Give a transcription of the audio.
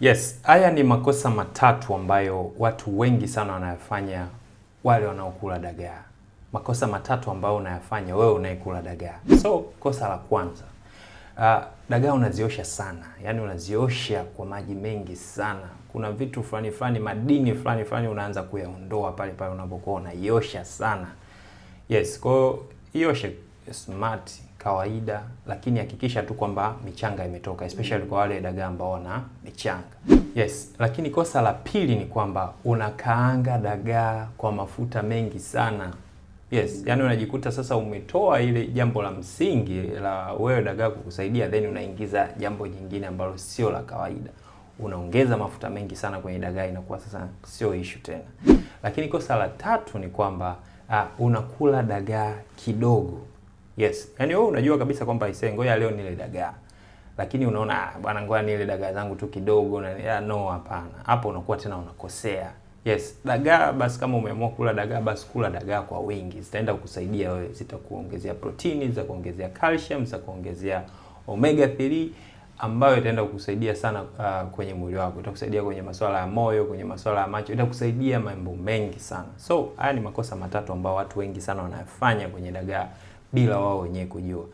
Yes, haya ni makosa matatu ambayo watu wengi sana wanayafanya wale wanaokula dagaa. Makosa matatu ambayo unayafanya wewe unayekula dagaa. So, kosa la kwanza. Dagaa unaziosha sana, yaani unaziosha kwa maji mengi sana. Kuna vitu fulani fulani, madini fulani fulani unaanza kuyaondoa pale pale unapokuwa unaiosha sana. Yes, kwa hiyo ioshe smart kawaida, lakini hakikisha tu kwamba michanga imetoka, especially kwa wale dagaa ambao wana michanga. Yes, lakini kosa la pili ni kwamba unakaanga dagaa kwa mafuta mengi sana. Yes, yani unajikuta sasa umetoa ile jambo la msingi la wewe dagaa kukusaidia, then unaingiza jambo jingine ambalo sio la kawaida. Unaongeza mafuta mengi sana kwenye dagaa, inakuwa sasa sio issue tena. Lakini kosa la tatu ni kwamba unakula dagaa kidogo. Yes, yani wewe unajua kabisa kwamba aisee, ngoja leo nile dagaa, lakini unaona bwana, ngoja nile dagaa zangu tu kidogo na ya, no, hapana. Hapo unakuwa tena unakosea. Yes, dagaa basi, kama umeamua kula dagaa basi kula dagaa kwa wingi, zitaenda kukusaidia wewe, zitakuongezea protini, zitakuongezea calcium, zitakuongezea omega 3 ambayo itaenda kukusaidia sana kwenye mwili wako. Itakusaidia kwenye masuala ya moyo, kwenye masuala ya macho, itakusaidia mambo mengi sana. So haya ni makosa matatu ambayo watu wengi sana wanayafanya kwenye dagaa bila wao wenyewe kujua.